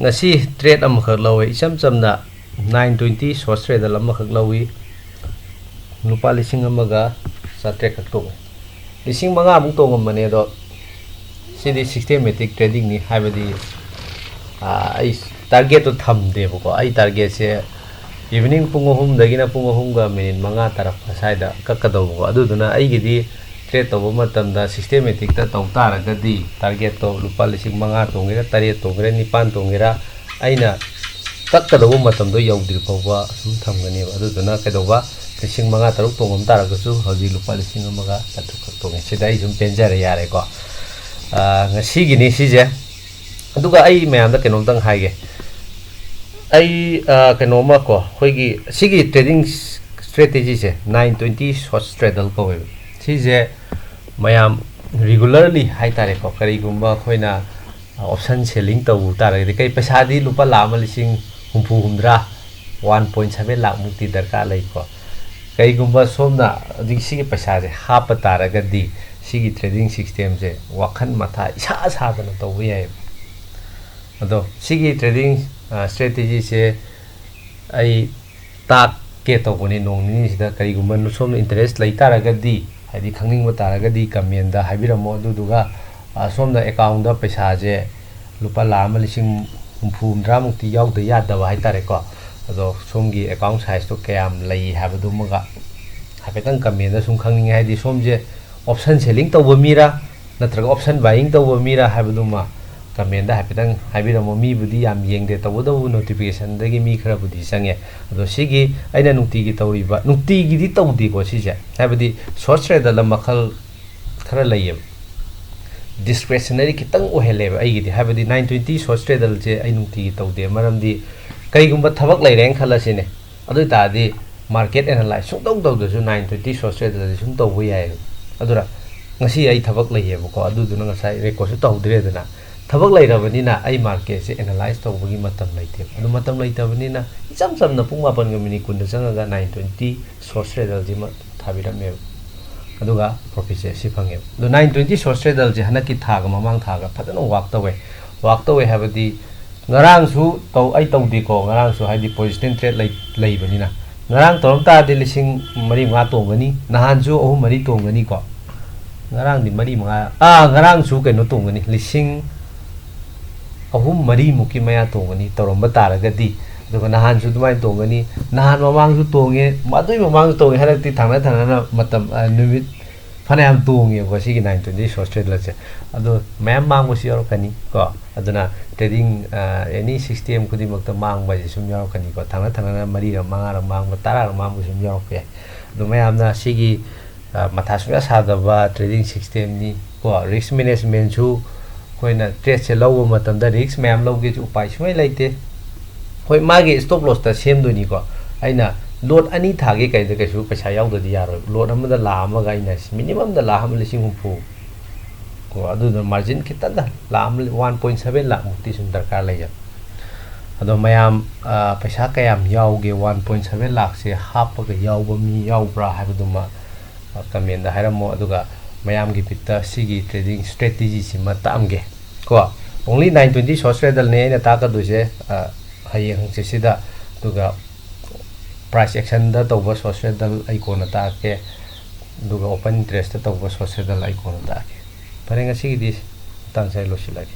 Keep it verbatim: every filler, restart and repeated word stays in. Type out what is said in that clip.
ꯉꯁꯤ ꯇ꯭ꯔꯦꯠ ꯑꯃꯈꯛ ꯂꯧꯋꯦ, ꯏꯆꯝ ꯆꯝꯅ ꯅꯥꯏꯟ ꯇ꯭ꯋꯦꯟꯇꯤ ꯁꯣꯔꯠ ꯁ꯭ꯇ꯭ꯔꯦꯗꯜ ꯑꯃꯈꯛ ꯂꯧꯏ, ꯂꯨꯄꯥ ꯂꯤꯁꯤꯡ ꯑꯃꯒ ꯆꯥꯇ꯭ꯔꯦꯠ ꯈꯛ ꯇꯣꯡꯉꯦ꯫ ꯂꯤꯁꯤꯡ ꯃꯉꯥꯃꯨꯛ ꯇꯣꯡꯉꯝꯕꯅꯦ, ꯑꯗꯣ ꯁꯤꯗꯤ ꯁꯤꯁꯇꯦꯃꯦꯇꯤꯛ ꯇ꯭ꯔꯦꯗꯤꯡꯅꯤ, ꯍꯥꯏꯕꯗꯤ ꯑꯩ ꯇꯥꯔꯒꯦꯠꯇꯣ ꯊꯝꯗꯦꯕꯀꯣ꯫ ꯑꯩ ꯇꯥꯔꯒꯦꯠꯁꯦ ꯏꯚꯤꯅꯤꯡ ꯄꯨꯡ ꯑꯍꯨꯝꯗꯒꯤꯅ ꯄꯨꯡ ꯑꯍꯨꯝꯒ ꯃꯤꯅꯤꯠ ꯃꯉꯥ ꯇꯥꯔꯛꯄ ꯁ꯭ꯋꯥꯏꯗ ꯀꯛꯀꯗꯧꯕꯀꯣ꯫ ꯑꯗꯨꯗꯨꯅ ꯑꯩꯒꯤꯗꯤ ꯇ꯭ꯔꯦꯠ ꯇꯧꯕ ꯃꯇꯝꯗ ꯁꯤꯁꯇꯦꯃꯦꯇꯤꯛꯇ ꯇꯧ ꯇꯥꯔꯒꯗꯤ ꯇꯥꯔꯒꯦꯠꯇꯣ ꯂꯨꯄꯥ ꯂꯤꯁꯤꯡ ꯃꯉꯥ ꯇꯣꯡꯒꯦꯔꯥ, ꯇꯔꯦꯠ ꯇꯣꯡꯒꯦꯔꯥ, ꯅꯤꯄꯥꯟ ꯇꯣꯡꯒꯦꯔꯥ, ꯑꯩꯅ ꯀꯛꯀꯗꯧꯕ ꯃꯇꯝꯗꯣ ꯌꯧꯗ꯭ꯔꯤ ꯐꯥꯎꯕ ꯑꯗꯨꯝ ꯊꯝꯒꯅꯦꯕ꯫ ꯑꯗꯨꯗꯨꯅ ꯀꯩꯗꯧꯕ, ꯂꯤꯁꯤꯡ ꯃꯉꯥ ꯇꯔꯨꯛ ꯇꯣꯡꯉꯝ ꯇꯥꯔꯒꯁꯨ ꯍꯧꯖꯤꯛ ꯂꯨꯄꯥ ꯂꯤꯁꯤꯡ ꯑꯃꯒ ꯆꯥꯇ꯭ꯔꯨꯛ ꯈꯛ ꯇꯣꯡꯉꯦ꯫ ꯁꯤꯗ ꯑꯩ ꯁꯨꯝ ꯄꯦꯟꯖꯔꯦ, ꯌꯥꯔꯦꯀꯣ꯫ ꯉꯁꯤꯒꯤꯅꯤ ꯁꯤꯁꯦ꯫ ꯑꯗꯨꯒ ꯑꯩ ꯃꯌꯥꯝꯗ ꯀꯩꯅꯣꯝꯇꯪ ꯍꯥꯏꯒꯦ꯫ ꯑꯩ ꯀꯩꯅꯣꯝꯃ ꯀꯣ, ꯑꯩꯈꯣꯏꯒꯤ ꯁꯤꯒꯤ ꯇ꯭ꯔꯦꯗꯤꯡ ꯁ꯭ꯇ꯭ꯔꯦꯇꯦꯖꯤꯁꯦ ꯅꯥꯏꯟ ꯇ꯭ꯋꯦꯟꯇꯤ ꯁꯣꯔꯠ ꯁ꯭ꯇ꯭ꯔꯦꯗꯜ ꯀꯧꯋꯦꯕ꯫ ꯁꯤꯁꯦ ꯃꯌꯥꯝ ꯔꯤꯒꯨꯂꯔꯂꯤ ꯍꯥꯏ ꯇꯥꯔꯦꯀꯣ, ꯀꯔꯤꯒꯨꯝꯕ ꯑꯩꯈꯣꯏꯅ ꯑꯣꯞꯁꯟ ꯁꯦꯂꯤꯡ ꯇꯧꯕ ꯇꯥꯔꯒꯗꯤ, ꯀꯩ, ꯄꯩꯁꯥꯗꯤ ꯂꯨꯄꯥ ꯂꯥꯈ ꯑꯃ ꯂꯤꯁꯤꯡ ꯍꯨꯝꯐꯨ ꯍꯨꯝꯗ꯭ꯔꯥ, ꯋꯥꯟ ꯄꯣꯏꯟ ꯁꯚꯦꯟ ꯂꯥꯈꯃꯨꯛꯇꯤ ꯗꯔꯀꯥꯔ ꯂꯩꯀꯣ꯫ ꯀꯩꯒꯨꯝꯕ ꯁꯣꯝꯅ ꯍꯧꯖꯤꯛ ꯁꯤꯒꯤ ꯄꯩꯁꯥꯁꯦ ꯍꯥꯞꯄ ꯇꯥꯔꯒꯗꯤ, ꯁꯤꯒꯤ ꯇ꯭ꯔꯦꯗꯤꯡ ꯁꯤꯁꯇꯦꯝꯁꯦ ꯋꯥꯈꯜ ꯃꯊꯥ ꯏꯁꯥ ꯁꯥꯗꯅ ꯇꯧꯕ ꯌꯥꯏꯑꯕ꯫ ꯑꯗꯣ ꯁꯤꯒꯤ ꯇ꯭ꯔꯦꯗꯤꯡ ꯁ꯭ꯇ꯭ꯔꯦꯇꯦꯖꯤꯁꯦ ꯑꯩ ꯇꯥꯛꯀꯦ ꯇꯧꯕꯅꯤ ꯅꯣꯡ ꯅꯤꯅꯤꯁꯤꯗ꯫ ꯀꯔꯤꯒꯨꯝꯕ ꯁꯣꯝꯅ ꯏꯟꯇꯔꯦꯁ ꯂꯩ ꯇꯥꯔꯒꯗꯤ, ꯍꯥꯏꯗꯤ ꯈꯪꯅꯤꯡꯕ ꯇꯥꯔꯒꯗꯤ, ꯀꯃꯦꯟꯗ ꯍꯥꯏꯕꯤꯔꯝꯃꯣ꯫ ꯑꯗꯨꯗꯨꯒ ꯁꯣꯝꯅ ꯑꯦꯀꯥꯎꯟꯗ ꯄꯩꯁꯥꯁꯦ ꯂꯨꯄꯥ ꯂꯥꯈ ꯑꯃ ꯂꯤꯁꯤꯡ ꯍꯨꯝꯐꯨ ꯍꯨꯝꯗ꯭ꯔꯥꯃꯨꯛꯇꯤ ꯌꯥꯎꯗ ꯌꯥꯗꯕ ꯍꯥꯏ ꯇꯥꯔꯦꯀꯣ꯫ ꯑꯗꯣ ꯁꯣꯝꯒꯤ ꯑꯦꯀꯥꯎꯟ ꯁꯥꯏꯖꯇꯣ ꯀꯌꯥꯝ ꯂꯩ ꯍꯥꯏꯕꯗꯨꯃꯒ ꯍꯥꯏꯐꯦꯠꯇꯪ ꯀꯃꯦꯟꯗ ꯁꯨꯝ ꯈꯪꯅꯤꯡꯉꯦ꯫ ꯍꯥꯏꯗꯤ ꯁꯣꯝꯁꯦ ꯑꯣꯞꯁꯟ ꯁꯦꯂꯤꯡ ꯇꯧꯕ ꯃꯤꯔꯥ, ꯅꯠꯇ꯭ꯔꯒ ꯑꯣꯞꯁꯟ ꯕꯥꯏꯌꯤꯡ ꯇꯧꯕ ꯃꯤꯔꯥ ꯍꯥꯏꯕꯗꯨꯃ ꯀꯃꯦꯟꯗ ꯍꯥꯏꯐꯦꯠꯇꯪ ꯍꯥꯏꯕꯤꯔꯝꯃꯣ꯫ ꯃꯤꯕꯨꯗꯤ ꯌꯥꯝ ꯌꯦꯡꯗꯦ, ꯇꯧꯕꯇꯕꯨ ꯅꯣꯇꯤꯐꯤꯀꯦꯁꯟꯗꯒꯤ ꯃꯤ ꯈꯔꯕꯨꯗꯤ ꯆꯪꯉꯦ꯫ ꯑꯗꯣ ꯁꯤꯒꯤ ꯑꯩꯅ ꯅꯨꯡꯇꯤꯒꯤ ꯇꯧꯔꯤꯕ, ꯅꯨꯡꯇꯤꯒꯤꯗꯤ ꯇꯧꯗꯦꯀꯣ ꯁꯤꯁꯦ, ꯍꯥꯏꯕꯗꯤ ꯁꯣꯔꯠ ꯁ꯭ꯇ꯭ꯔꯦꯗꯜꯗ ꯃꯈꯜ ꯈꯔ ꯂꯩꯌꯦꯕ꯫ ꯗꯤꯁꯀ꯭ꯔꯦꯁꯅꯔꯤ ꯈꯤꯇꯪ ꯑꯣꯏꯍꯜꯂꯦꯕ ꯑꯩꯒꯤꯗꯤ, ꯍꯥꯏꯕꯗꯤ ꯅꯥꯏꯟ ꯇ꯭ꯋꯦꯟꯇꯤ ꯁꯣꯔꯠ ꯁ꯭ꯇ꯭ꯔꯦꯗꯜꯁꯦ ꯑꯩ ꯅꯨꯡꯇꯤꯒꯤ ꯇꯧꯗꯦ꯫ ꯃꯔꯝꯗꯤ ꯀꯩꯒꯨꯝꯕ ꯊꯕꯛ ꯂꯩꯔꯦꯅ ꯈꯜꯂꯁꯤꯅꯦ, ꯑꯗꯨ ꯑꯣꯏ ꯇꯥꯔꯗꯤ ꯃꯥꯔꯀꯦꯠ ꯑꯦꯅꯥꯂꯥꯏꯁ ꯁꯨꯡꯇꯧ ꯇꯧꯗ꯭ꯔꯁꯨ ꯅꯥꯏꯟ ꯇ꯭ꯋꯦꯟꯇꯤ ꯁꯣꯔꯠ ꯁ꯭ꯇ꯭ꯔꯦꯗꯜꯁꯦ ꯁꯨꯝ ꯇꯧꯕ ꯌꯥꯏꯌꯦꯕ꯫ ꯑꯗꯨꯅ ꯉꯁꯤ ꯑꯩ ꯊꯕꯛ ꯂꯩꯌꯦꯕꯀꯣ, ꯑꯗꯨꯗꯨꯅ ꯉꯁꯥꯏ ꯔꯦꯀꯣꯔꯠꯁꯨ ꯇꯧꯗ꯭ꯔꯦꯗꯅ꯫ ꯊꯕꯛ ꯂꯩꯔꯕꯅꯤꯅ ꯑꯩ ꯃꯥꯔꯀꯦꯠꯁꯦ ꯑꯦꯅꯥꯂꯥꯏꯁ ꯇꯧꯕꯒꯤ ꯃꯇꯝ ꯂꯩꯇꯦꯕ꯫ ꯑꯗꯨ ꯃꯇꯝ ꯂꯩꯇꯕꯅꯤꯅ ꯏꯆꯝ ꯆꯝꯅ ꯄꯨꯡ ꯃꯥꯄꯟꯒ ꯃꯤꯅꯤꯠ ꯀꯨꯟꯗ ꯆꯪꯉꯒ ꯅꯥꯏꯟ ꯇ꯭ꯋꯦꯟꯇꯤ ꯁꯣꯔꯠ ꯁ꯭ꯇ꯭ꯔꯦꯗꯜꯁꯤꯃ ꯊꯥꯕꯤꯔꯝꯃꯦꯕ꯫ ꯑꯗꯨꯒ ꯄ꯭ꯔꯣꯐꯤꯠꯁꯦ ꯁꯤ ꯐꯪꯉꯦꯕ꯫ ꯑꯗꯣ ꯅꯥꯏꯟ ꯇ꯭ꯋꯦꯟꯇꯤ ꯁꯣꯔꯠ ꯁ꯭ꯇ꯭ꯔꯦꯗꯜꯁꯦ ꯍꯟꯗꯛꯀꯤ ꯊꯥꯒ ꯃꯃꯥꯡ ꯊꯥꯒ ꯐꯖꯅ ꯋꯥꯛ ꯇꯧꯋꯦ꯫ ꯋꯥꯛ ꯇꯧꯋꯦ ꯍꯥꯏꯕꯗꯤ ꯉꯔꯥꯡꯁꯨ ꯇꯧ ꯑꯩ ꯇꯧꯗꯦꯀꯣ, ꯉꯔꯥꯡꯁꯨ, ꯍꯥꯏꯗꯤ position trade ꯂꯩ ꯂꯩꯕꯅꯤꯅ꯫ ꯉꯔꯥꯡ ꯇꯧꯔꯝ ꯇꯥꯔꯗꯤ ꯂꯤꯁꯤꯡ ꯃꯔꯤ ꯃꯉꯥ ꯇꯣꯡꯒꯅꯤ, ꯅꯍꯥꯟꯁꯨ ꯑꯍꯨꯝ ꯃꯔꯤ ꯇꯣꯡꯒꯅꯤꯀꯣ꯫ ꯉꯔꯥꯡꯗꯤ ꯃꯔꯤ ꯃꯉꯥ, ꯑꯥ, ꯉꯔꯥꯡꯁꯨ ꯀꯩꯅꯣ ꯇꯣꯡꯒꯅꯤ, ꯂꯤꯁꯤꯡ ꯑꯍꯨꯝ ꯃꯔꯤꯃꯨꯛꯀꯤ ꯃꯌꯥ ꯇꯣꯡꯒꯅꯤ ꯇꯧꯔꯝꯕ ꯇꯥꯔꯒꯗꯤ꯫ ꯑꯗꯨꯒ ꯅꯍꯥꯟꯁꯨ ꯑꯗꯨꯃꯥꯏꯅ ꯇꯣꯡꯒꯅꯤ, ꯅꯍꯥꯟ ꯃꯃꯥꯡꯁꯨ ꯇꯣꯡꯉꯦ, ꯑꯗꯨꯒꯤ ꯃꯃꯥꯡꯁꯨ ꯇꯣꯡꯉꯦ, ꯍꯟꯗꯛꯇꯤ ꯊꯪꯅ ꯊꯪꯅꯅ ꯃꯇꯝ, ꯑ, ꯅꯨꯃꯤꯠ ꯐꯅꯌꯥꯝ ꯇꯣꯡꯉꯦꯕꯀꯣ ꯁꯤꯒꯤ nine twenty swing traderꯁꯦ꯫ ꯑꯗꯣ ꯃꯌꯥꯝ ꯃꯥꯡꯕꯁꯨ ꯌꯥꯎꯔꯛꯀꯅꯤ ꯀꯣ꯫ ꯑꯗꯨꯅ trading, ꯑ, any system ꯈꯨꯗꯤꯡꯃꯛꯇ ꯃꯥꯡꯕ ꯍꯥꯏꯁꯦ ꯁꯨꯝ ꯌꯥꯎꯔꯛꯀꯅꯤꯀꯣ꯫ ꯊꯪꯅ ꯊꯪꯅꯅ ꯃꯔꯤꯔꯛ, ꯃꯉꯥꯔꯛ ꯃꯥꯡꯕ, ꯇꯔꯥꯔꯛ ꯃꯥꯡꯕ ꯁꯨꯝ ꯌꯥꯎꯔꯛꯄ ꯌꯥꯏ꯫ ꯑꯗꯣ ꯃꯌꯥꯝꯅ ꯁꯤꯒꯤ, ꯑ, ꯃꯊꯥ ꯁꯨꯡꯌꯥ ꯁꯥꯗꯕ trading systemꯅꯤ ꯀꯣ꯫ Risk managementꯁꯨ ꯑꯩꯈꯣꯏꯅ tradeꯁꯦ ꯂꯧꯕ ꯃꯇꯝꯗ risk ꯃꯌꯥꯝ ꯂꯧꯒꯦꯁꯨ ꯎꯄꯥꯏ ꯁꯨꯡꯂꯩ ꯂꯩꯇꯦ꯫ ꯍꯣꯏ, ꯃꯥꯒꯤ stop lossꯇ ꯁꯦꯝꯗꯣꯏꯅꯤꯀꯣ꯫ ꯑꯩꯅ lot ꯑꯅꯤ ꯊꯥꯒꯦ ꯀꯩꯗ ꯀꯩꯁꯨ ꯄꯩꯁꯥ ꯌꯥꯎꯗ꯭ꯔꯗꯤ ꯌꯥꯔꯣꯏ꯫ Lot ꯑꯃꯗ ꯂꯥꯛ ꯑꯃꯒ ꯑꯩꯅ minimumꯗ ꯂꯥꯛ ꯑꯃ ꯂꯤꯁꯤꯡ ꯍꯨꯝꯐꯨ ꯀꯣ, ꯑꯗꯨꯗ margin ꯈꯤꯇꯪꯗ ꯂꯥꯛ ꯑꯃ, one point seven ꯂꯥꯛꯃꯨꯛꯇꯤ ꯁꯨꯝ ꯗꯔꯀꯥꯔ ꯂꯩꯌꯦ꯫ ꯑꯗꯣ ꯃꯌꯥꯝ, ꯑ, ꯄꯩꯁꯥ ꯀꯌꯥꯝ ꯌꯥꯎꯒꯦ, one point seven ꯂꯥꯛꯁꯦ ꯍꯥꯞꯄꯒ ꯌꯥꯎꯕ ꯃꯤ ꯌꯥꯎꯕ꯭ꯔꯥ ꯍꯥꯏꯕꯗꯨꯃ, ꯑ, commentꯗ ꯍꯥꯏꯔꯝꯃꯣ꯫ ꯑꯗꯨꯒ ꯃꯌꯥꯝꯒꯤ ꯕꯤꯠꯇ ꯁꯤꯒꯤ trading strategyꯁꯤꯃ ꯇꯥꯛꯑꯝꯒꯦ ꯀꯣ꯫ Only nine twenty swing traderꯅꯦ ꯑꯩꯅ ꯇꯥꯛꯀꯗꯣꯏꯁꯦ, ꯑ, ꯍꯌꯦꯡ ꯍꯪꯆꯤꯠꯁꯤꯗ꯫ ꯑꯗꯨꯒ price actionꯗ ꯇꯧꯕ swing trader ꯑꯩ ꯀꯣꯟꯅ ꯇꯥꯛꯀꯦ꯫ ꯑꯗꯨꯒ open interestꯇ ꯇꯧꯕ swing trader ꯑꯩ ꯀꯣꯟꯅ ꯇꯥꯛꯀꯦ꯫ ꯐꯔꯦ, ꯉꯁꯤꯒꯤꯗꯤ ꯃꯇꯥꯡꯁꯦ ꯑꯩ ꯂꯣꯏꯁꯤꯜꯂꯒꯦ꯫